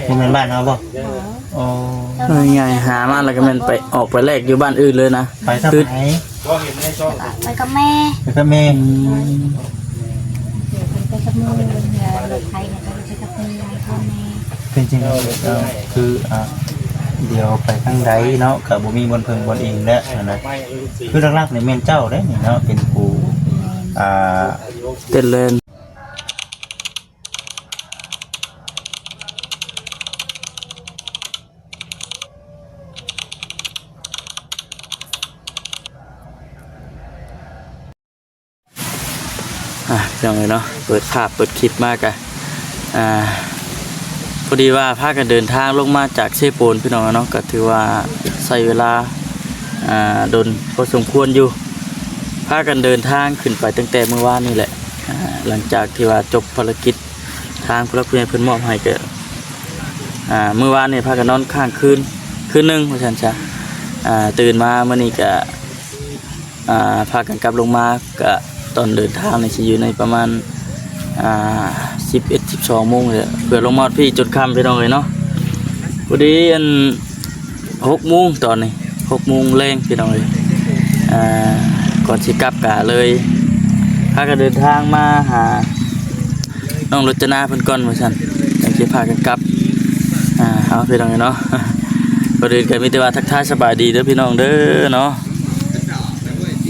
ບໍ່ແມ່ນບ້ານເຮົາບໍ່? ອໍ ເອົາງ່າຍໆ ຫາມາແລ້ວກໍແມ່ນໄປ ອອກໄປແລກຢູ່ບ້ານອື່ນເລີຍນະ. ໄປທາງໃດ? ໄປກັບແມ່. ໄປກັບແມ່. ອືມ ເພິ່ນໄປກັບໝູ່ ລົດໄຖນະ ເພິ່ນໄປກັບໝູ່ຫຼາຍຄົນແດ່. ເປັນຈັ່ງໃດ? ເອີ ຄື ອ່າ ດຽວໄປທາງໃດເນາະ ກໍບໍ່ມີບ່ອນເພິ່ງບ່ອນອີງແລ້ວຫັ້ນນະ. ຄືຫຼັກໆນີ້ແມ່ນເຈົ້າເດ້ນີ້ເນາະ ເປັນຜູ້ ອ່າ ເຕັ້ນແລ່ນ. ອ່າ ພີ່ນ້ອງເອີຍເນາະ ເປີດພາບເປີດຄລິບມາກະ ອ່າ ພໍດີວ່າພາກັນເດີນທາງລົງມາຈາກເຊໂປນ ພີ່ນ້ອງເນາະ ກໍຖືວ່າໃຊ້ເວລາ ອ່າ ດົນພໍສົມຄວນຢູ່. ພາກັນເດີນທາງຂຶ້ນໄປຕັ້ງແຕ່ມື້ວານນີ້ແຫຼະ ອ່າ ຫຼັງຈາກທີ່ວ່າຈົບພາລະກິດ ທາງຜູ້ຫຼັກຜູ້ໃຫຍ່ເພິ່ນມອບໃຫ້ ກໍ ອ່າ ມື້ວານນີ້ພາກັນນອນຄ້າງຄືນ ຄືນໜຶ່ງວ່າຊັ້ນຊະ. ອ່າ ຕື່ນມາມື້ນີ້ກໍ ອ່າ ພາກັນກັບລົງມາ ກະຕອນເດີນທາງນີ້ຊິຢູ່ໃນປະມານ ອ່າ ສິບເອັດ ສິບສອງໂມງເລີຍ ເພື່ອລົງມາຮອດພີ້ຈົນຄ່ຳ ພີ່ນ້ອງເອີຍເນາະ. ພໍດີອັນ ຫົກໂມງຕອນນີ້ ຫົກໂມງແລງ ພີ່ນ້ອງເອີຍ. ອ່າ ກ່ອນຊິກັບກະເລີຍພາກັນເດີນທາງມາຫານ້ອງລົດຈະນາເພິ່ນກ່ອນວ່າຊັ້ນ ຈັ່ງຊິພາກັນກັບ. ອ່າ ເອົາ ພີ່ນ້ອງເອີຍເນາະ ກ່ອນອື່ນກໍມີແຕ່ວ່າທັກທາຍສະບາຍດີເດີ ພີ່ນ້ອງເດີເນາະ.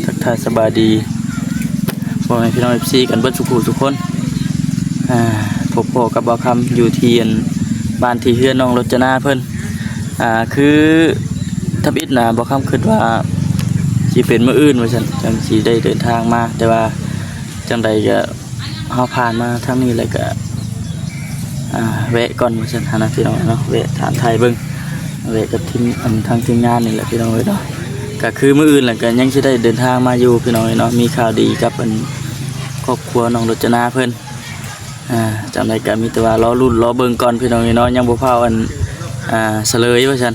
ທັກທາຍສະບາຍດີພໍ່ແມ່ພີ່ນ້ອງເອັຟຊີກັນເບິດສູ່ຜູ້ສູ່ຄົນ. ອ່າ ພົບພໍ້ກັບບ່າວຄຳຢູ່ທີ່ອັນ ບ້ານທີ່ເຮືອນນ້ອງລົດຈະນາເພິ່ນ. ອ່າ ຄືທຳອິດນະ ບ່າວຄຳຄິດວ່າຊິເປັນມື້ອື່ນວ່າຊັ້ນ ຈັ່ງຊິໄດ້ເດີນທາງມາ ແຕ່ວ່າຈັ່ງໃດກໍ ເຮົາຜ່ານມາທາງນີ້ແລ້ວກະ ອ່າ ແວະກ່ອນວ່າຊັ້ນຫັ້ນນະ ພີ່ນ້ອງເນາະ ແວະຖາມໄຖ່ເບິ່ງ ແວະກັບທີມ ອັນ ທາງທີມງານນີ້ແຫຼະ ພີ່ນ້ອງເອີຍເນາະ. ກະຄືມື້ອື່ນແລ້ວກະຍັງຊິໄດ້ເດີນທາງມາຢູ່ ພີ່ນ້ອງເອີຍເນາະ. ມີຂ່າວດີກັບ ອັນ ຄອບຄົວນ້ອງລົດຈະນາເພິ່ນ. ອ່າ ຈັ່ງໃດກະມີແຕ່ວ່າລໍລຸ້ນລໍເບິ່ງກ່ອນ ພີ່ນ້ອງເອີຍເນາະ ຍັງບໍ່ຟ້າວ ອັນ ອ່າ ສະເຫຼີຍວ່າຊັ້ນ.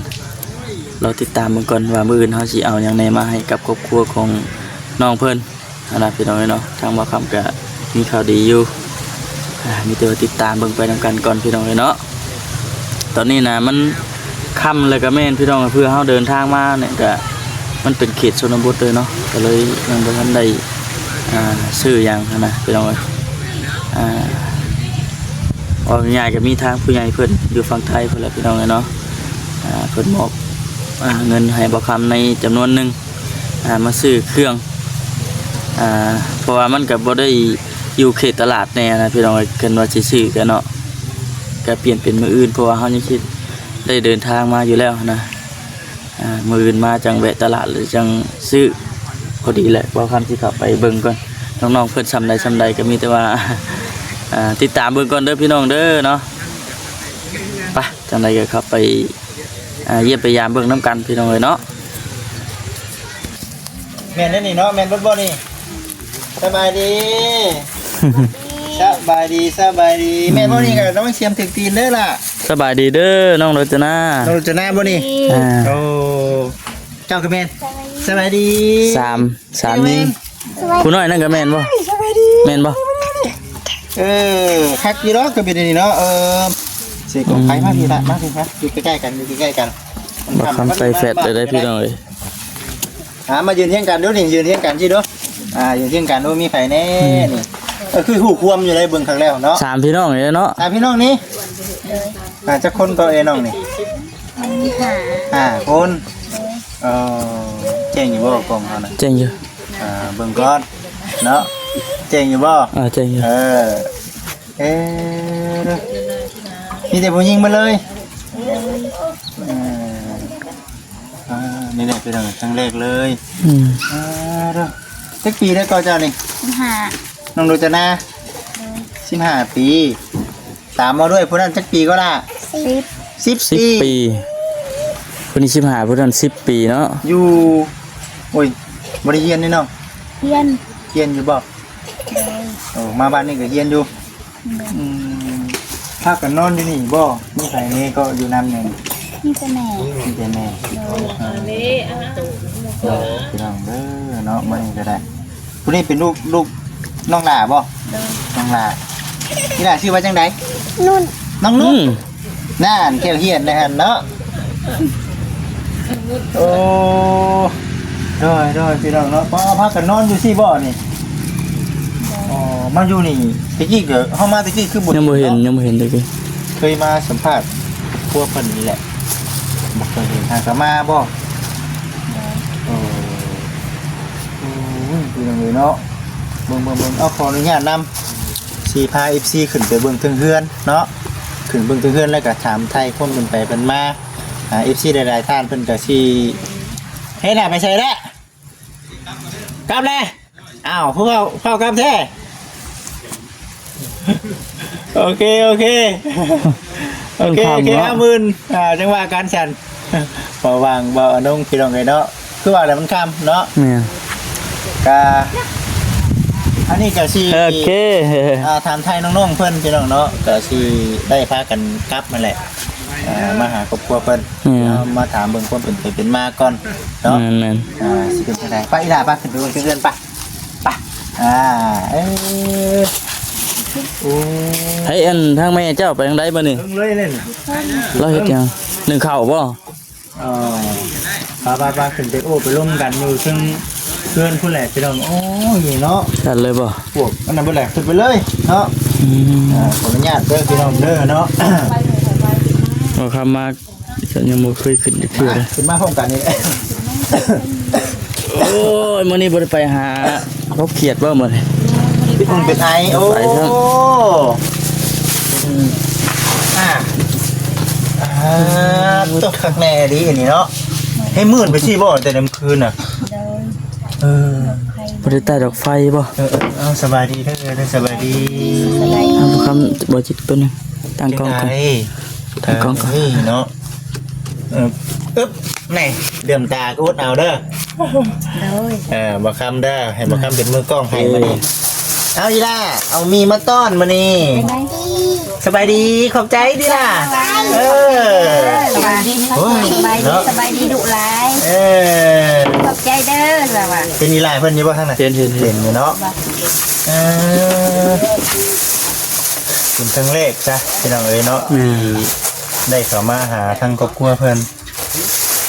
ລໍຕິດຕາມເບິ່ງກ່ອນວ່າມື້ອື່ນເຮົາຊິເອົາຫຍັງແດ່ມາໃຫ້ກັບຄອບຄົວຂອງນ້ອງເພິ່ນ. ຫັ້ນນະ ພີ່ນ້ອງເອີຍເນາະ ທາງບ່າວຄຳກະມີຂ່າວດີຢູ່ ອ່າ ມີແຕ່ວ່າຕິດຕາມເບິ່ງໄປນຳກັນກ່ອນ ພີ່ນ້ອງເອີຍເນາະ. ຕອນນີ້ນະມັນຄ່ຳແລ້ວກະແມ່ນ ພີ່ນ້ອງ ເພື່ອເຮົາເດີນທາງມານີ້ກະ ມັນເປັນເຂດຊົນນະບົດເລີຍເນາະ ກະເລີຍຍັງບໍ່ທັນໄດ້ ອ່າ ຊື້ຫຍັງຫັ້ນນະ ພີ່ນ້ອງເອີຍ. ອ່າ ເວົ້າງ່າຍໆກະມີທາງຜູ້ໃຫຍ່ເພິ່ນຢູ່ຝັ່ງໄທພຸ້ນແຫຼະ ພີ່ນ້ອງເອີຍເນາະ ອ່າ ເພິ່ນມອບ ອ່າ ເງິນໃຫ້ບ່າວຄຳໃນຈຳນວນໜຶ່ງ ອ່າ ມາຊື້ເຄື່ອງ ອ່າ ເພາະວ່າມັນກະບໍ່ໄດ້ຢູ່ເຂດຕະຫຼາດແນ່ນະ ພີ່ນ້ອງເອີຍ. ຄັນວ່າຊິຊື້ກະເນາະ ກະປ່ຽນເປັນມື້ອື່ນ ເພາະວ່າເຮົາຍັງຊິໄດ້ເດີນທາງມາຢູ່ແລ້ວຫັ້ນນະ. ອ່າ ມື້ອື່ນມາຈັ່ງແວະຕະຫຼາດ ຫຼື ຈັ່ງຊື້ ພໍດີແຫຼະ ບ່າວຄຳຊິເຂົ້າໄປເບິ່ງກ່ອນ ນ້ອງໆເພິ່ນຊ່ຳໃດຊ່ຳໃດ ກະມີແຕ່ວ່າ ອ່າ ຕິດຕາມເບິ່ງກ່ອນເດີ ພີ່ນ້ອງເດີເນາະ. ໄປ ຈັ່ງໃດກະເຂົ້າໄປ ອ່າ ຢ້ຽມໄປຢາມເບິ່ງນຳກັນ ພີ່ນ້ອງເອີຍເນາະ. ແມ່ນແລ້ວນີ້ເນາະ ແມ່ນເບິດບໍ່ນີ້? ສະບາຍດີ ສະບາຍດີ ສະບາຍດີ. ແມ່ນບໍ່ນີ້ ກະລະວັງສຽມຖືກຕີນເດີລະ. ສະບາຍດີເດີ ນ້ອງໂລຈະນາ. ນ້ອງໂລຈະນາບໍ່ນີ້? ອ່າ ໂອ້ ເຈົ້າກະແມ່ນ. ສະບາຍດີ ສາມ ສາມຍິງ. ຜູ້ນ້ອຍນັ້ນກະແມ່ນບໍ່? ສະບາຍດີ ແມ່ນບໍ່? ເອີ ຄັກຢູ່ດອກ ກະເປັນອັນນີ້ເນາະ. ເອີ ຊິກົງໄປ ອືມ ມາພີ້ລະ ມາພີ້ ມາ ຢູ່ໃກ້ໆກັນ ຢູ່ໃກ້ໆກັນ. ບັກຄຳໃສ່ແຟດເລີຍເດີ ພີ່ນ້ອງເອີຍ. ອ່າ ມາຢືນຮຽງກັນດູນີ້ ຢືນຮຽງກັນຊີ້ດູ. ອ່າ ຢືນຮຽງກັນດູ ມີໃຜແນ່ ອືມ ນີ້. ເອີ ຄືຮູ້ຄວາມຢູ່ໄດ໋ ເບິ່ງຄັກແລ້ວເນາະ. ສາມພີ່ນ້ອງນີ້ເນາະ ສາມພີ່ນ້ອງນີ້. ອ່າ ຈັກຄົນກໍເອີຍນ້ອງນີ້? ຫ້າ ຫ້າຄົນ. ເອີ ແຈ້ງຢູ່ບໍ່ກ້ອງເຮົານະ? ແຈ້ງຢູ່. ອ່າ ເບິ່ງກ່ອນເນາະ ແຈ້ງຢູ່ບໍ່? ເອີ ແຈ້ງຢູ່. ເອີ ເອີ ມີແຕ່ຜູ້ຍິງເບິດເລີຍ. ເອີ ອ່າ ນີ້ແຫຼະ ເປັນຄັ້ງແລກເລີຍ. ອືມ ອ່າ ເດີ ຈັກປີແລ້ວກໍເຈົ້ານີ້? ສິບຫ້າ. ນ້ອງໂລຈະນາ? ໂດຍ ສິບຫ້າປີ. ຕາມມາດ້ວຍ ຜູ້ນັ້ນຈັກປີກໍລະ? ສິບ. ສິບ ສິບປີ ປີ. ຜູ້ນີ້ສິບຫ້າ ຜູ້ນັ້ນສິບປີເນາະ. ຢູ່ ໂອ້ຍ ບໍ່ໄດ້ຮຽນນີ້ເນາະ? ຮຽນ. ຮຽນຢູ່ບໍ່? ໂດຍ ໂອ້ ມາບ້ານນີ້ກະຮຽນຢູ່. ອືມ ພາກັນນອນຢູ່ນີ້ບໍ່? ມີໃຜແນ່ກໍຢູ່ນຳແນ່? ມີແຕ່ແມ່. ມີແຕ່ແມ່. ໂດຍ ພີ່ນ້ອງເດີເນາະ ມື້ນີ້ກະໄດ້. ຜູ້ນີ້ເປັນລູກ ລູກນ້ອງຫຼ້າບໍ່? ໂດຍ ນ້ອງຫຼ້າ. ອີ່ຫຼ້າຊື່ວ່າຈັ່ງໃດ? ນຸ່ນ. ນ້ອງນຸ່ນ. ອືມ ນັ້ນ ແກ້ວຮຽນໃນຫັ້ນເນາະ. ໂອ້ ໂດຍ ໂດຍ ພີ່ນ້ອງເນາະ. ປ້າ ພາກັນນອນຢູ່ຊີ້ບໍ່ນີ້? ອໍ ມາຢູ່ນີ້ ແຕ່ກີ້ກໍ ເຮົາມາແຕ່ກີ້ຄືບໍ່ ຍັງບໍ່ເຫັນ ເນາະ ຍັງບໍ່ເຫັນແຕ່ກີ້. ເຄີຍມາສຳພາດຄອບຄົວເພິ່ນນີ້ແຫຼະ ບໍ່ເຄີຍເຫັນ. ຫາກະມາບໍ່? ໂອ້ ໂອ້ຍ ພີ່ນ້ອງເອີຍເນາະ. ເບິ່ງ ເບິ່ງ ເບິ່ງ ເອົາ ຂໍອະນຸຍາດນຳ ຊິພາເອັຟຊີຂຶ້ນໄປເບິ່ງເທິງເຮືອນເນາະ. ຂຶ້ນເບິ່ງເທິງເຮືອນ ແລ້ວກໍຖາມໄຖ່ຄົນເພິ່ນໄປເພິ່ນມາ. ອາ ເອັຟຊີຫຼາຍໆທ່ານເພິ່ນກໍຊິ ເຮັດໜ້າໄປໃສແລ້ວ? ກັບແລ້ວ. ອ້າວ ພວກເຮົາເຝົ້າກັບແທ້. ໂອເຄ ໂອເຄ ໂອເຄ ມັນຄ່ຳ ໂອເຄ ເນາະ ຫ້າໝື່ນ ອ່າ ຈັ່ງວ່າກັນຊັ້ນ. ເພາະວ່າງເວົ້າອະນົງ ພີ່ນ້ອງເອີຍເນາະ ຄືວ່າແຫຼະ ມັນຄ່ຳເນາະ. ແມ່ນ ກະ ອັນນີ້ກະຊິ ໂອເຄ ອ່າ ຖາມໄຖ່ນ້ອງໆເພິ່ນ ພີ່ນ້ອງເນາະ ກະຊິໄດ້ພາກັນກັບຫັ້ນແຫຼະ. ອ່າ ມາຫາຄອບຄົວເພິ່ນ ແມ່ນ ເອົາມາຖາມເບິ່ງຄວາມເປັນໄປເປັນມາກ່ອນເນາະ. ແມ່ນໆ ອ່າ ຊິເປັນຈັ່ງໃດ? ໄປ ອີ່ຫຼ້າ ໄປ ຂຶ້ນໄປເບິ່ງເຮືອນໄປ ໄປ. ອ່າ ເອີ ໂອ້ ໃຫ້ອັນທາງແມ່ເຈົ້າໄປທາງໃດບັດນີ້? ເບິ່ງເລີຍເລີຍ ລາວເຮັດຫຍັງ? ໜຶ້ງເຂົ້າບໍ່? ເອີ ໄປໆໆ ຂຶ້ນໄປໂອ້ໄປລົມກັນຢູ່ເທິງເຮືອນພຸ້ນແຫຼະ ພີ່ນ້ອງ. ໂອ້ຍ ເນາະ ຊັ້ນເລີຍບໍ່? ພວກອັນນັ້ນເບິດແຫຼະ ຂຶ້ນໄປເລີຍເນາະ. ອືມ ອ່າ ຂໍອະນຸຍາດເດີ ພີ່ນ້ອງເດີເນາະ. ເອົາຄຳມາ ເຈົ້າຍັງບໍ່ເຄີຍຂຶ້ນຈັກເທື່ອເດ້. ຂຶ້ນມາພ້ອມກັນນີ້ແຫຼະ. ໂອ້ຍ ມື້ນີ້ບໍ່ໄດ້ໄປຫາພົບຂຽດບໍ່ມື້ນີ້? ຕິດຫຸ່ງຕິດໄອ. ໂອ້ ໄປເຖິງ ອືມ ອ່າ ອ່າ ຕົກຄັກແນ່ອີ່ຫຼີອັນນີ້ເນາະ. ໃຫ້ມື່ນໄປຊີ້ບໍ່ ແຕ່ໃນມື້ຄືນນະ? ໂດຍ ເອີ ບໍ່ໄດ້ໃຕ້ດອກໄຟບໍ່? ເອີ ເອີ ເອົາ ສະບາຍດີເດີ ສະບາຍດີ ສະບາຍດີ. ເອົາຄຳ ບໍ່ຈິດເປັນ ຕັ້ງກ້ອງກ່ອນ ຕັ້ງກ້ອງກ່ອນ ເອີ ນີ້ເນາະ. ເອີ ອຶບ ນີ້ ເຫຼື້ອມຕາກໍອົດເອົາເດີ. ໂດຍ ເອີ ບໍ່ຄຳເດີ ໃຫ້ບໍ່ຄຳເປັນມືກ້ອງໃຫ້ມື້ນີ້. ເອົາ ອີ່ຫຼ້າ ເອົາໝີ່ມາຕ້ອນມື້ນີ້. ສະບາຍດີ ຂອບໃຈຕິຫຼ້າ. ເອີ ສະບາຍດີ ໂອ້ຍ ສະບາຍດີ ເນາະ ສະບາຍດີດຸຫຼາຍ. ເອີ ຂອບໃຈເດີ ວ່າ ວ່າ ເຫັນອີ່ຫຼ້າເພິ່ນຢູ່ບໍ່ທາງນັ້ນ? ເຫັນ ເຫັນ ເຫັນຢູ່ເນາະ. ເອີ ເປັນຄັ້ງແລກຊະ ພີ່ນ້ອງເອີຍເນາະ ແມ່ນ ທີ່ໄດ້ເຂົ້າມາຫາທາງຄອບຄົວເພິ່ນ.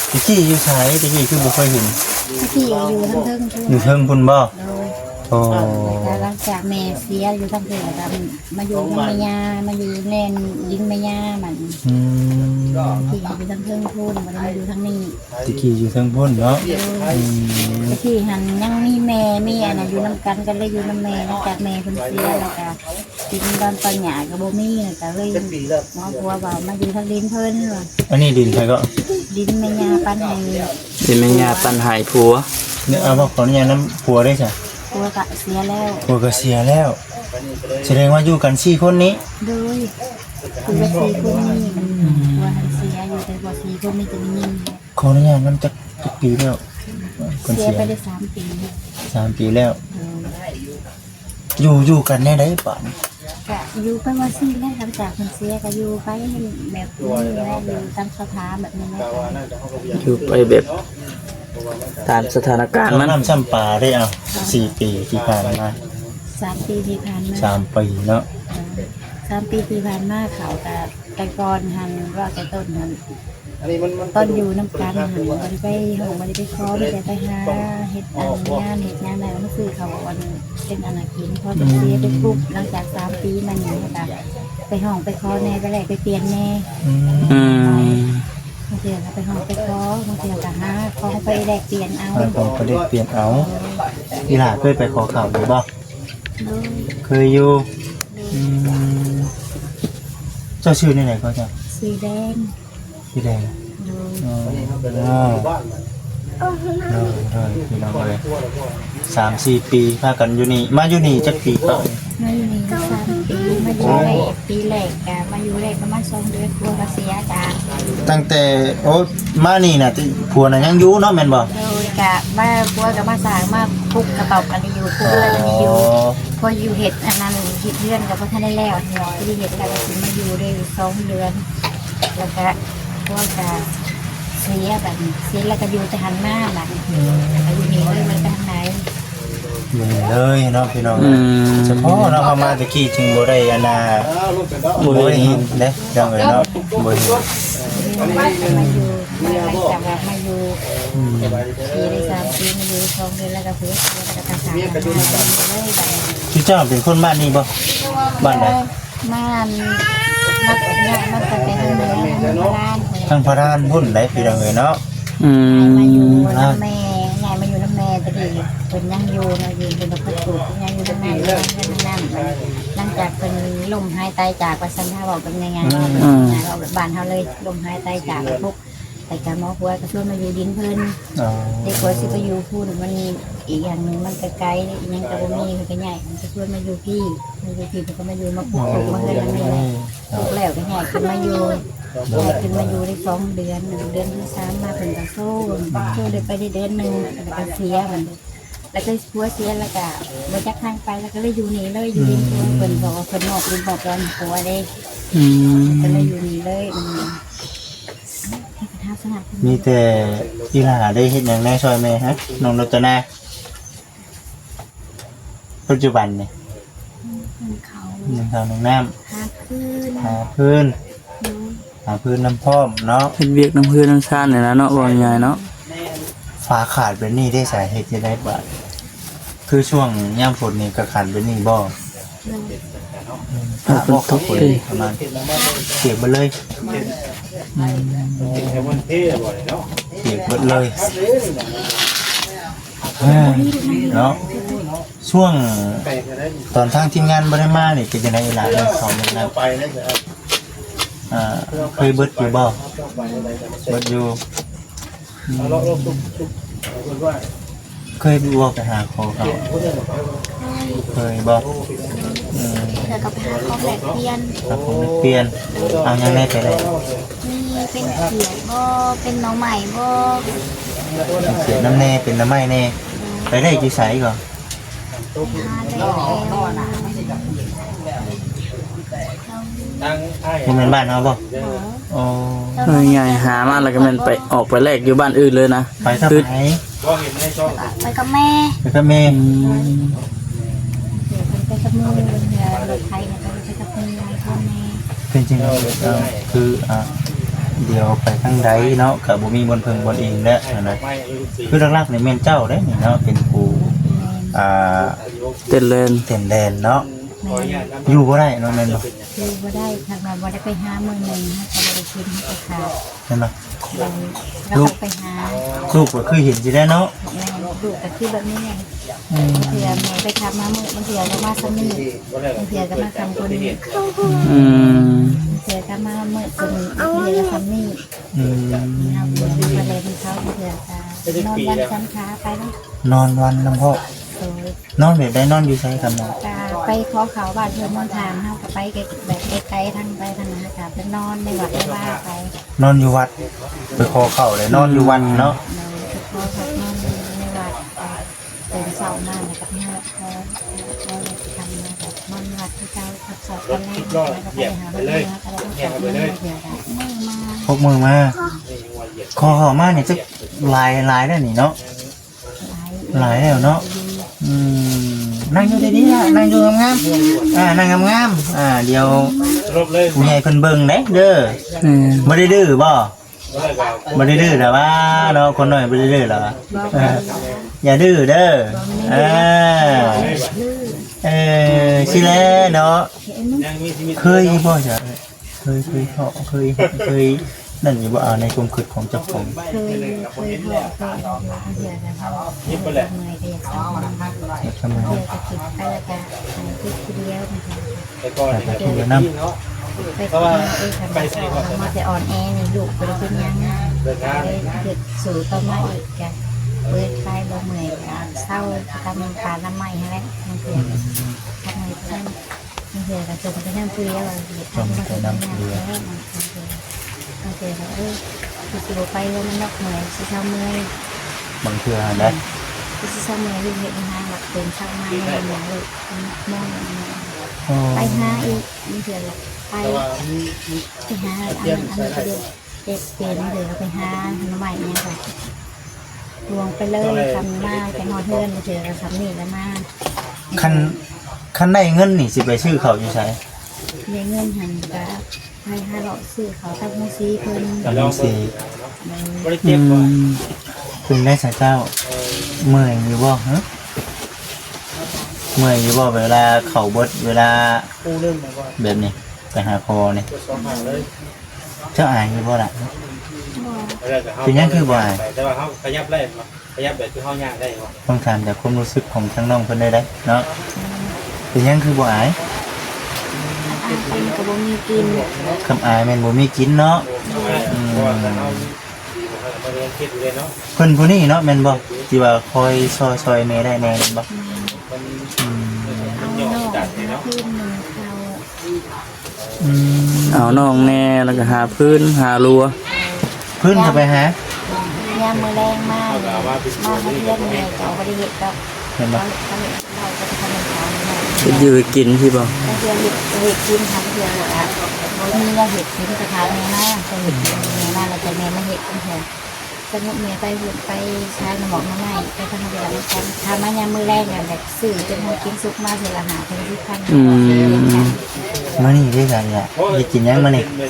ແຕ່ກີ້ຢູ່ໃສ? ແຕ່ກີ້ຄືບໍ່ເຄີຍເຫັນ. ແຕ່ກີ້ຢູ່ທາງເທິງພຸ້ນ ຢູ່ເທິງພຸ້ນບໍ່? ໂດຍ ໂອ້ ແລ້ວກໍຫຼັງຈາກແມ່ເສຍຢູ່ທາງເທິງ ແລ້ວກໍມາຢູ່ນຳແມ່ຍ່າ ມາຢູ່ແດນດິນແມ່ຍ່າມັນ. ອືມ ແຕ່ກີ້ຢູ່ທາງເທິງພຸ້ນ ບໍ່ໄດ້ມາຢູ່ທາງນີ້. ແຕ່ກີ້ຢູ່ເທິງພຸ້ນເນາະ. ໂດຍ ອືມ ແຕ່ກີ້ຫັ້ນຍັງມີແມ່ ມີອັນນັ້ນຢູ່ນຳກັນ ກໍເລີຍຢູ່ນຳແມ່. ຫຼັງຈາກແມ່ເພິ່ນເສຍ ແລ້ວກໍ ກິນດອນຕອນຫຍ້າກໍບໍ່ມີ ກໍເລີຍມາຜົວວ່າມາຢູ່ທາງດິນເພິ່ນວ່າ. ອັນນີ້ດິນໃຜກໍ? ດິນແມ່ຍ່າປັນໃຫ້ ດິນແມ່ຍ່າປັນໃຫ້ຜົວ. ເອົາ ຂໍອະນຸຍາດນຳຜົວເດ້ຊະ. ຜົວກໍເສຍແລ້ວ ຜົວກໍເສຍແລ້ວ. ສະແດງວ່າຢູ່ກັນສີ່ຄົນນີ້? ໂດຍ ຢູ່ກັນສີ່ຄົນນີ້. ອືມ ຜົວຫັ້ນເສຍຢູ່ ແຕ່ວ່າສີ່ຄົນນີ້ຈະໄດ້ຍິນ. ຂໍອະນຸຍາດນຳ ຈັກ ຈັກປີແລ້ວ? ເພິ່ນເສຍ ເສຍໄປໄດ້ສາມປີ ສາມປີແລ້ວ. ໂດຍ ຢູ່ ຢູ່ກັນແນວໃດບາດນີ້? ກະຢູ່ໄປວ່າຊີ້ແຫຼະ ຫຼັງຈາກເພິ່ນເສຍກະຢູ່ໄປແບບນີ້ແຫຼະ ຢູ່ຕາມສະຖານະການແບບນີ້ແຫຼະ. ຢູ່ໄປແບບຕາມສະຖານະການມັນ. ນ້ຳຊ້ຳປາເດ້. ເອົາ ສີ່ປີທີ່ຜ່ານມາ ສາມປີທີ່ຜ່ານມາ ສາມປີເນາະ. ເອີ ສາມປີທີ່ຜ່ານມາ ເຂົາກະ ແຕ່ກ່ອນຫັ້ນ ເວົ້າແຕ່ຕົ້ນຫັ້ນ ຕອນຢູ່ນຳກັນຫັ້ນ ບໍ່ໄດ້ໄປຮ້ອງ ບໍ່ໄດ້ໄປຂໍ ມີແຕ່ໄປຫາເຮັດອັນງານເຮັດຫຍັງ ໄດ້ເອົາມາຊື້ເຂົ້າອັນ ເປັນອັນນັ້ນກິນ. ພໍເພິ່ນເສຍໄປປຸບ ຫຼັງຈາກສາມປີມານີ້ ເຮົາກະໄປຮ້ອງໄປຂໍແດ່ ໄປແລກໄປປ່ຽນແດ່. ອືມ ບາງເທື່ອກະໄປຮ້ອງໄປຂໍ ບາງເທື່ອກະຫາຂອງໄປແລກປ່ຽນເອົາ ຫາຂອງໄປແລກປ່ຽນເອົາ. ອີ່ຫຼ້າເຄີຍໄປຂໍເຂົ້າຢູ່ບໍ່? ໂດຍ ເຄີຍຢູ່. ອືມ ເຈົ້າຊື່ແນວໃດກໍເຈົ້າ? ຊື່ແດງ. ສີແດງ. ໂດຍ ອໍ ໂດຍ ໂດຍ ພີ່ນ້ອງເອີຍ ສາມສີ່ປີພາກັນຢູ່ນີ້. ມາຢູ່ນີ້ຈັກປີກໍ? ມາຢູ່ນີ້ສາມປີ ມາຢູ່ໄດ້ປີແລກ ກະມາຢູ່ໄດ້ປະມານສອງເດືອນ ຜົວກໍເສຍ. ກະຕັ້ງແຕ່ ໂອ້ ມານີ້ນະ ຜົວນະຍັງຢູ່ເນາະ ແມ່ນບໍ່? ໂດຍ ກະມາ ຜົວກໍມາສ້າງ ມາປຸກກະຕອບອັນນີ້ຢູ່ ປຸກເຮືອນອັນນີ້ຢູ່. ອໍ ພໍຢູ່ເຮັດອັນນັ້ນ ເຮັດເຮືອນກໍບໍ່ທັນໄດ້ແລ້ວ ເຮັດແລ້ວກໍຊິມາຢູ່ໄດ້ສອງເດືອນ ແລ້ວກະ ພວກກະເສຍ ບາດນີ້ເສຍແລ້ວກະຢູ່ແຕ່ຫັ້ນມາ ບາດນີ້ ອືມ ກະຢູ່ນີ້ເລີຍ ບໍ່ໄດ້ໄປທາງໃດ. ນີ້ເລີຍເນາະພີ່ນ້ອງ. ອືມ ສະເພາະເນາະ ເຮົາມາແຕ່ກີ້ຈຶ່ງບໍ່ໄດ້ອັນນ່າ ບໍ່ໄດ້ເຫັນເດ້ພີ່ນ້ອງເອີຍເນາະ ບໍ່ເຫັນ. ມາຢູ່ ມາ ຫຼັງຈາກວ່າມາຢູ່ ອືມ ປີໄດ້ສາມປີ ມາຢູ່ໄດ້ສອງເດືອນ ແລ້ວກໍເພິ່ນ ແລ້ວກໍຕັ້ງສາມ ມາຢູ່ເລີຍບາດນີ້. ເຈົ້າເປັນຄົນບ້ານນີ້ບໍ່? ບ້ານໃດ? ມາ ມາ ຍ້າຍມາຕັ້ງແຕ່ທາງເໜືອ ທາງພະລານພຸ້ນ ທາງພະລານພຸ້ນໃດ໋ພີ່ນ້ອງເອີຍເນາະ. ອືມ ຍ້າຍມາຢູ່ນຳແມ່ ຍ້າຍມາຢູ່ນຳແມ່ ແຕ່ກີ້ເພິ່ນຍັງຢູ່ເນາະ ຢູ່ເພິ່ນກໍເພິ່ນປູກຫຍັງຢູ່ນຳແມ່ ເຮືອນນຳ. ຫຼັງຈາກເພິ່ນລົ້ມຫາຍຕາຍຈາກ ວ່າຊັ້ນ ຖ້າເວົ້າກັນງ່າຍໆ ອືມ ເວົ້າແບບບ້ານເຮົາເລີຍ ລົ້ມຫາຍຕາຍຈາກ ແລ້ວ ແລ້ວກໍໝໍຜົວກໍຊວນມາຢູ່ດິນເພິ່ນ. ອໍ ແຕ່ກວ່າຊິໄປຢູ່ພຸ້ນ ມັນ ອີກຢ່າງໜຶ່ງມັນກໍໄກ ອີຫຍັງກໍບໍ່ມີ ເພິ່ນກໍຍ້າຍ ເພິ່ນກໍຊວນມາຢູ່ພີ້ ມາຢູ່ພີ້ ເພິ່ນກໍມາຢູ່ ມາປຸກໂຕມາເຮືອນຫຼັງນີ້ແຫຼະ. ປຸກແລ້ວກໍຍ້າຍຂຶ້ນມາຢູ່ ໂດຍ ຍ້າຍຂຶ້ນມາຢູ່ໄດ້ສອງເດືອນ ເດືອນທີສາມມາເພິ່ນກໍໂຊ ໂຊໄດ້ໄປໄດ້ເດືອນໜຶ່ງ ແລ້ວກໍເສຍ ບັດນີ້ ແລ້ວກໍຜົວເສຍ ແລ້ວກໍບໍ່ຈັກທາງໄປ ແລ້ວກໍເລີຍຢູ່ນີ້ເລີຍ ຢູ່ດິນຜົວ. ອືມ ເພິ່ນບອກວ່າເພິ່ນມອບດິນມອບດອນໃຫ້ຜົວເດ້. ອືມ ກໍເລີຍຢູ່ນີ້ເລີຍ. ອືມ ມີແຕ່ອີ່ຫຼ້າໄດ້ເຮັດຫຍັງແດ່ຊ່ອຍແມ່ຮະ ນ້ອງລັດຕະນາ? ປັດຈຸບັນນີ້ ໜຶ້ງເຂົ້າ ໜຶ້ງເຂົ້າໜຶ້ງນ້ຳ ຫາຟືນ ຫາຟືນ ໂດຍ ຫາຟືນນຳພ້ອມເນາະ ເຮັດວຽກນຳເຮືອນນຳຊານນີ້ລະເນາະ ເວົ້າງ່າຍໆເນາະ. ຝາຂາດແບບນີ້ເດ້ ສາເຮັດຈັ່ງໃດບາດ? ຄືຊ່ວງຍາມຝົນນີ້ກໍຂາດແບບນີ້ບໍ່? ໂດຍ ອືມ ຖ້າບໍ່ເຂົ້າຝົນນີ້ປະມານ ປຽກເບິດເລີຍ. ອືມ ປຽກເບິດເລີຍ ເນາະ. ຊ່ວງຕອນທາງທີມງານບໍ່ໄດ້ມານີ້ ເປັນຈັ່ງໃດອີ່ຫຼ້າ ເລື່ອງເຂົ້າເລື່ອງນ້ຳ? ອ່າ ເຄີຍເບິດຢູ່ບໍ່? ເບິດຢູ່. ອືມ ເຄີຍບໍ່ໄປຫາຂໍເຂົາ? ເຄີຍບໍ່? ອືມ ແລ້ວກໍໄປຫາຂອງແລກປ່ຽນ ຫາຂອງແລກປ່ຽນ. ເອົາຫຍັງແດ່ໄປແລກ? ມີເປັນຂຽດບໍ່ ເປັນໜໍ່ໄມ້ບໍ່? ເປັນຂຽດນຳແດ່ ເປັນໜໍ່ໄມ້ແດ່. ໂດຍ ໄປໄດ້ຢູ່ໃສກໍ? ໄປຫາໄດ້ແຖວ ບໍ່ແມ່ນບ້ານເຮົາບໍ່? ບໍ່. ອໍ ເອີ ໃຫຍ່ຫາມາແລ້ວກໍແມ່ນໄປ ອອກໄປແລກຢູ່ບ້ານອື່ນເລີຍນະ. ໄປກັບໃຜ? ໄປກັບແມ່. ໄປກັບແມ່. ອືມ ເພິ່ນໄປກັບໝູ່ ເພິ່ນເຮືອລົດໄຖນະ ເພິ່ນໄປກັບໝູ່ຫຼາຍຄົນແດ່. ເປັນຈັ່ງໃດ? ເອີ ຄື ອ່າ ດຽວໄປທາງໃດເນາະ ກໍບໍ່ມີບ່ອນເພິ່ງບ່ອນອີງແລ້ວຫັ້ນນະ. ຄືຫຼັກໆນີ້ແມ່ນເຈົ້າເດ້ນີ້ເນາະ ເປັນຜູ້ ອ່າ ເຕັ້ນແລ່ນ ເຕັ້ນແລ່ນເນາະ. ແມ່ນ. ຢູ່ບໍ່ໄດ້ເນາະ ແມ່ນບໍ່? ຢູ່ບໍ່ໄດ້ ຄັນວ່າບໍ່ໄດ້ໄປຫາມື້ໜຶ່ງ ເຮົາກໍບໍ່ໄດ້ກິນ ເຮົາກໍຂາດ ແມ່ນບໍ່? ໂດຍ ແລ້ວກໍໄປຫາ ລູກກໍຄືເຫັນຢູ່ແລ້ວເນາະ. ແມ່ນ ລູກກໍຄືແບບນີ້ແຫຼະ. ອືມ ບາງເທື່ອແມ່ໄປຂັບມາມື້ ບາງເທື່ອກໍມາສ່ຳນີ້ ບາງເທື່ອກໍມາຄ່ຳກວ່ານີ້. ອືມ ບາງເທື່ອກໍມາມື້ກວ່ານີ້ ບາງເທື່ອກໍສ່ຳນີ້. ອືມ ເຮົາບໍ່ໄດ້ນອນນຳເຂົາ ບາງເທື່ອກໍນອນວັນສັນຂາໄປເນາະ. ນອນວັນນຳເຂົາ. ໂດຍ. ນອນແບບໃດ? ນອນຢູ່ໃສກັນເນາະ? ກະໄປຂໍເຂົ້າບ້ານເພື່ອນນອນທາງ ເຮົາກະໄປແບບໄກໆ ທາງໄປທາງນັ້ນ ກະໄປນອນໃນວັດໃນວາໄປ. ນອນຢູ່ວັດ ໄປຂໍເຂົ້າແລ້ວນອນຢູ່ວັດເນາະ. ໂດຍ ໄປຂໍເຂົ້ານອນຢູ່ໃນວັດ ເອີ ຕື່ນເຊົ້າມາແລ້ວກະມາຂໍ ຂໍ ຂໍແລ້ວກະທຳມາແບບນອນວັດຄືເກົ່າ ກັບເຊົ້າກັບແລງ ແລ້ວກະໄປຫາເພິ່ນ ເຮົາກະໄດ້ເຂົ້າມາເທື່ອກະມື້ມາ ຫົກມື້ມາ ຂໍເຂົ້າມານີ້ຈັກຫຼາຍ ຫຼາຍແລ້ວນີ້ເນາະ. ຫຼາຍແລ້ວເນາະ. ອືມ ນັ່ງຢູ່ດີໆ ລະ ນັ່ງຢູ່ງາມໆ ອ່າ ນັ່ງງາມໆ ອ່າ ດຽວຜູ້ໃຫຍ່ເພິ່ນເບິ່ງເດ້ ເດີ. ອືມ ບໍ່ໄດ້ດື້ບໍ່? ບໍ່ໄດ້ດື້ລະວ່າເນາະ ຄົນນ້ອຍບໍ່ໄດ້ດື້ລະວ່າ. ເອີ ຢ່າດື້ເດີ. ບໍ່ມີ ອ່າ ເອີ ຊິແລເນາະ. ເຄີຍຢູ່ບໍ່? ເຄີຍ ເຄີຍເທາະ ເຄີຍ ເຄີຍນັ້ນຢູ່ບໍ່? ອ່າ ໃນຄວາມຄິດຂອງເຈົ້າຂອງ. ເຄີຍຢູ່ ເຄີຍເທາະ ເຄີຍອັນນັ້ນຢູ່ ບາງເທື່ອກະເຮົາເມື່ອຍກະຢາກເຊົາ ຢາກເຊົາ ບາງເທື່ອກະຄິດໄປລະກະຄິດຜູ້ດຽວ ບາງເທື່ອ ແຕ່ກ່ອນນີ້ກະເຄີຍນຳ ເພາະວ່າໄປໃສກໍ ມາແຕ່ອ່ອນແອນີ້ ລູກບໍ່ໄດ້ກິນຫຍັງ ເລີຍເຮັດສູ້ຕໍ່ມາອີກ ກະເປີດໄປ ບໍ່ເມື່ອຍກະເຊົາ ຕຳປານຳໄມ້ຫັ້ນແຫຼະ ບາງເທື່ອກະ ອືມ ທຳໄມ້ເພິ່ນ ບາງເທື່ອກະສົ່ງໄປນຳຜູ້ດຽວ ສົ່ງໄປນຳຜູ້ດຽວ ບາງເທື່ອກະ ເອີ ຄືຊິບໍ່ໄປເລີຍ ມັນນອກເມື່ອຍ ຊິເຊົາເມື່ອຍ ບາງເທື່ອຫັ້ນໃດ ອືມ ຄືຊິເຊົາເມື່ອຍ ເຮັດຫາງ ບາດຕື່ນເຊົ້າມາ ຍັງເມື່ອຍ ເລີຍ ໂອ້ ໄປຫາອີກ ບາງເທື່ອກະໄປ ໄປຫາອັນນັ້ນອັນນີ້ ເປັນ ບາງເທື່ອກະໄປຫາໜໍ່ໄມ້ຫຍັງກະ ລວງໄປເລີຍ ຄ່ຳມາ ໄປຮອດເຮືອນ ບາງເທື່ອກໍຄ່ຳນີ້ລະມາ. ຄັນ ຄັນໄດ້ເງິນນີ້ ຊິໄປຊື້ເຂົ້າຢູ່ໃສ? ໄດ້ເງິນຫັ້ນກໍໄປຫາເລາະຊື້ເຂົ້າກັບໂຮງສີເພິ່ນ. ກັບໂຮງສີ. ແມ່ນ. ອືມ ເປັນໄດສະເຈົ້າ ເມື່ອຍຢູ່ບໍ່? ເອີ ເມື່ອຍຢູ່ບໍ່ ເວລາເຂົ້າເບິດ ເວລາແບບນີ້ ໄປຫາພໍ່ນີ້? ເຈົ້າອາຍຢູ່ບໍ່ລະ? ບໍ່. ເປັນຫຍັງຄືບໍ່ອາຍ? ແຕ່ວ່າເຮົາຂະຫຍັບໄດ້ ຂະຫຍັບແບບຄືເຮົາຍ່າງໄດ້ບໍ່? ຕ້ອງຖາມຈາກຄວາມຮູ້ສຶກຂອງທາງນ້ອງເພິ່ນໄດ້ເດ້ເນາະ. ເປັນຫຍັງຄືບໍ່ອາຍ? ອາຍເພິ່ນກໍບໍ່ມີກິນ. ຄຳອາຍແມ່ນບໍ່ມີກິນເນາະ. ອືມ ເພິ່ນຜູ້ນີ້ເນາະ ແມ່ນບໍ່? ທີ່ວ່າຄອຍຊ່ອຍ ຊ່ອຍແມ່ໄດ້ແດ່ແມ່ນບໍ່? ອືມ ເອົານ້ອງ ອືມ ເອົານ້ອງແດ່ ແລ້ວກໍຫາຟືນຫາລົວ. ຟືນກໍໄປຫາ ຍາມມື້ແລງມາ ມາເຮືອນແມ່ກໍບໍ່ໄດ້ເຮັດດອກ. ແມ່ນບໍ່? ເຮັດຢູ່ເຮັດກິນຊີ້ບໍ່? ເຮັດ ເຮັດກິນ ຫາເທື່ອບໍ່ມີແນວເຮັດກິນ ກໍຖາມແມ່ມາ ກໍເຮັດກິນ ແມ່ມາ ແລ້ວແຕ່ແມ່ມາເຮັດ. ສົມມຸດແມ່ໄປເຮັດ ໄປຂາຍໜໍ່ໝອກໜໍ່ໄມ້ ໄປທຳງານນຳກັນ ຖ້າມາຍາມມື້ແລງແລ້ວ ແບບຊື້ຈົນເຮົາກິນສຸກມາເທື່ອລະຫ້າພັນ ສິບພັນ. ອືມ ມື້ນີ້ເດ້ຊະ ເຮັດກິນຫຍັງມື້ນີ້? ແມ່ນ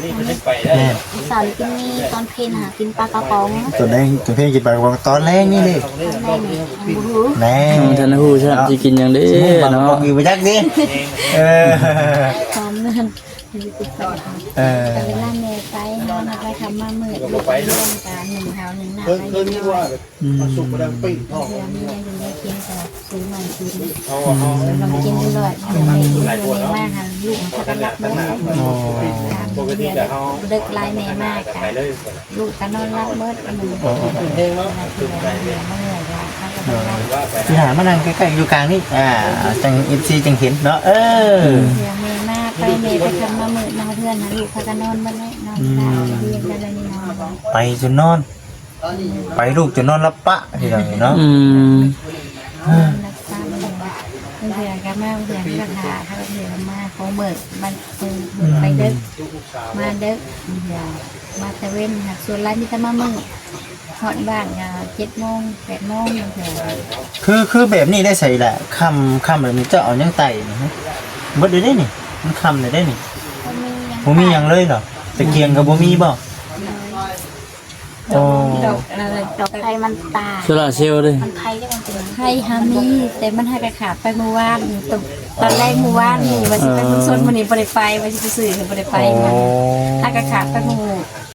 ເຊົ້ານີ້ກິນໝີ່ ຕອນເພນຫາກິນປາກະປ໋ອງ. ຕອນແລງ ຕອນເພນກິນປາກະປ໋ອງ ຕອນແລງນີ້ເດ້ ຕອນແລງນີ້ບໍ່ຮູ້ ແນ່ ຍັງບໍ່ທັນຮູ້ຊ້ຳ ຊິກິນຫຍັງເດ້ເນາະ ປາກະປ໋ອງຢູ່ບໍ່ຈັກເດ້. ເອີ ຕອນນັ້ນ ເອີ ເວລາແມ່ໄປຫາ ມາໄປຄ່ຳມາມືດ ລູກໄປຮຽນກະໜຶ້ງເຂົ້າໜຶ້ງນ້ຳໃຫ້ເດັກນ້ອຍ. ອືມ ເພື່ອມີແນວຢູ່ແນວກິນກະຊື້ມາກິນ ອືມ ລອງກິນຢູ່ຫຼອດ ແມ່ມາຫັ້ນ ລູກພາກັນຫຼັບໝົດ. ໂອ້ ເດິກຫຼາຍແມ່ມາກະ ລູກກະນອນຫຼັບໝົດ. ໂອ້ ອີ່ຫຼ້າມານັ່ງໃກ້ໆຢູ່ກາງນີ້ ອ່າ ຈັ່ງ ເອັຟຊີ ຈັ່ງເຫັນເນາະ. ເອີ ເພື່ອແມ່ມາໄປ ແມ່ໄປຄ່ຳມາມືດ ມາເຮືອນຫາລູກພາກັນນອນໝົດເລີຍ ນອນ ອືມ ຕາຍ ໄປຈົນນອນ ໄປລູກຈົນນອນຫຼັບປະ ພີ່ນ້ອງເອີຍເນາະ. ອືມ ນອນຫຼັບປະ ບາງເທື່ອກໍມາ ບາງເທື່ອກໍຖ້າ ບາງເທື່ອກໍມາ ພໍມື້ມັນ ອືມ ໄປເດິກ ມາເດິກ ບາງເທື່ອມາແຕ່ເວັນ ສ່ວນຫຼາຍມີແຕ່ມາມື້ ຮອດບ້ານກໍເຈັດໂມງ ແປດໂມງ ບາງເທື່ອ. ຄື ຄືແບບນີ້ໄດ້ໃສລະ ຄ່ຳ ຄ່ຳແບບນີ້ເຈົ້າເອົາຫຍັງໄຕ່ນີ້? ເບິດເລີຍເດ້ນີ້ ມັນຄ່ຳເລີຍເດ້ນີ້ ບໍ່ມີຫຍັງ ບໍ່ມີຫຍັງເລີຍເນາະ ຕະກຽງກໍບໍ່ມີບໍ່? ໂອ້ ດອກ ດອກໄຟມັນຕາຍ ໂຊລາເຊວເດ້ ມັນໄຟ ມັນເປັນໄຟຫາມີ ແຕ່ມັນຫາກະຂາດໄປມື້ວານນີ້ ຕອນ ຕອນແລງມື້ວານນີ້ ວ່າຊິໄປເມືອງຊົນ ມື້ນີ້ບໍ່ໄດ້ໄປ ວ່າຊິໄປຊື້ ກໍບໍ່ໄດ້ໄປ. ໂອ້ ຫາກະຂາດໄປມື້